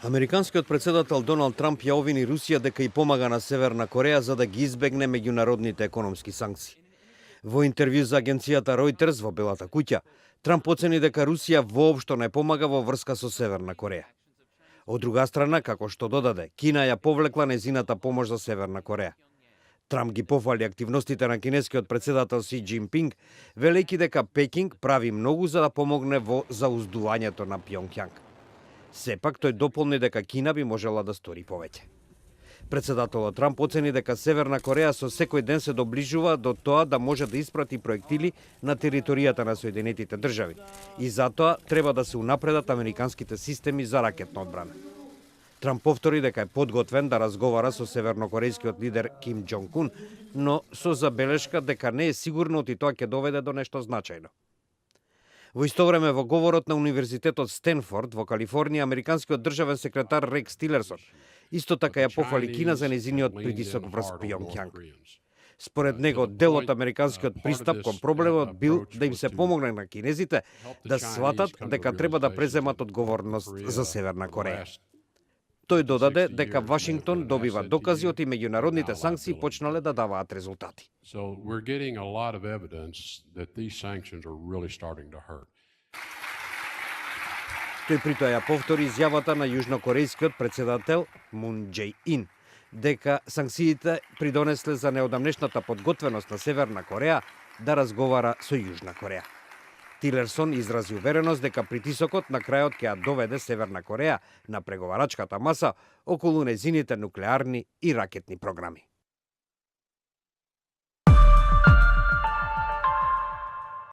Американскиот председател Доналд Трамп ја обвини Русија дека и помага на Северна Кореја за да ги избегне меѓународните економски санкции. Во интервју за агенцијата Reuters во Белата куќа, Трамп оцени дека Русија воопшто не помага во врска со Северна Кореја. Од друга страна, како што додаде, Кина ја повлекла незината помош за Северна Кореја. Трамп ги пофали активностите на кинескиот председател Си Џинпинг, велејќи дека Пекинг прави многу за да помогне во зауздувањето на Пјонгјанг. Сепак тој дополни дека Кина би можела да стори повеќе. Председателот Трамп оцени дека Северна Кореја со секој ден се доближува до тоа да може да испрати проектили на територијата на Соединетите држави и затоа треба да се унапредат американските системи за ракетна одбрана. Трамп повтори дека е подготвен да разговара со севернокорејскиот лидер Ким Џонг Ун, но со забелешка дека не е сигурно и тоа ќе доведе до нешто значајно. Во исто време, во говорот на Универзитетот Стенфорд во Калифорнија, американскиот државен секретар Рекс Тилерсон исто така ја пофали Кина за незиниот притисок врз Пјонгјанг. Според него, дел од американскиот пристап кон проблемот бил да им се помогне на кинезите да сватат дека треба да преземат одговорност за Северна Кореја. Тој додаде дека Вашингтон добива докази од и меѓународните санкции почнале да даваат резултати. Тој при тоа ја повтори изјавата на јужнокорејскиот председател Мун Џеј Ин дека санкциите придонесле за неодамнешната подготвеност на Северна Кореја да разговара со Јужна Кореја. Тилерсон изрази увереност дека притисокот на крајот ќе ја доведе Северна Кореја на преговарачката маса околу незините нуклеарни и ракетни програми.